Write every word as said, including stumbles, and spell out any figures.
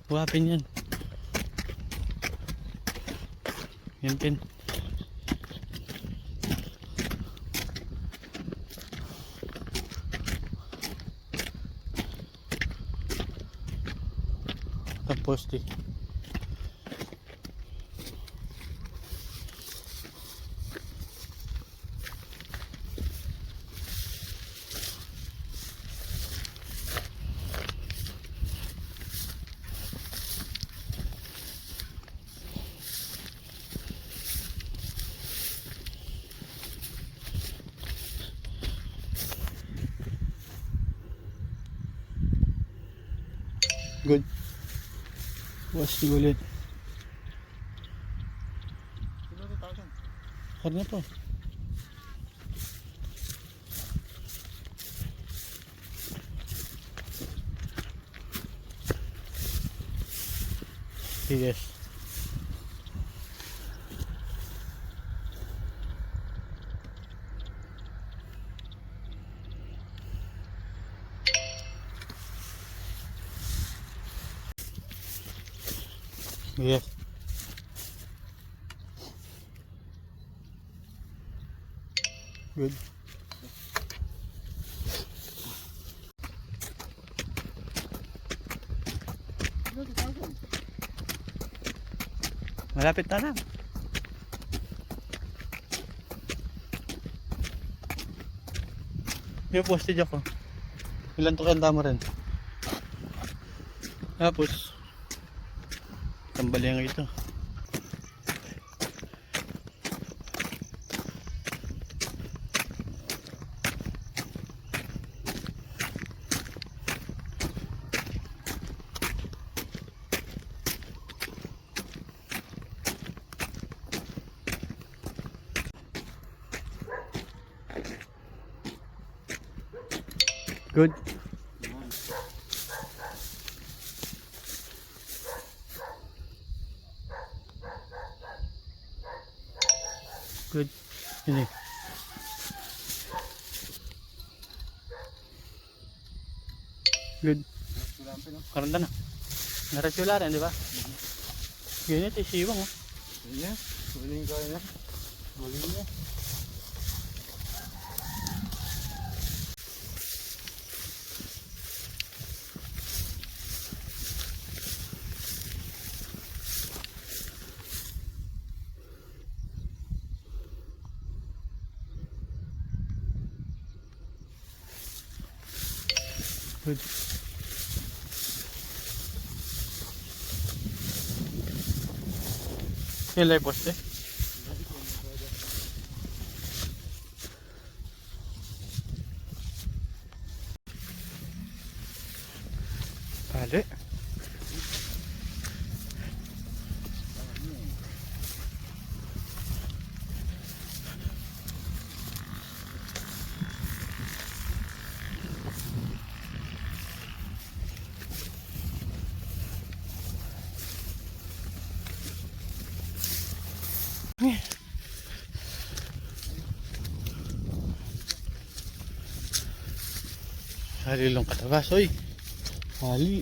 Buha pin yan. Yan pin. Itang poste. Good. Bukas ulit. Karga to. Yes. Yes. Good. Malapit na lang. Yung postage ako. Ilan to kayang damo rin? Tapos, tambaling ito. Good. Good. Ini. Good. Karanda na. Naratula rin, di ba? Ganyan, ito yung siwang, oh. Iya, galing ka na. Galing na. Good. Yan lang yung poste. Pali. Hali lang katabas, oy. Hali.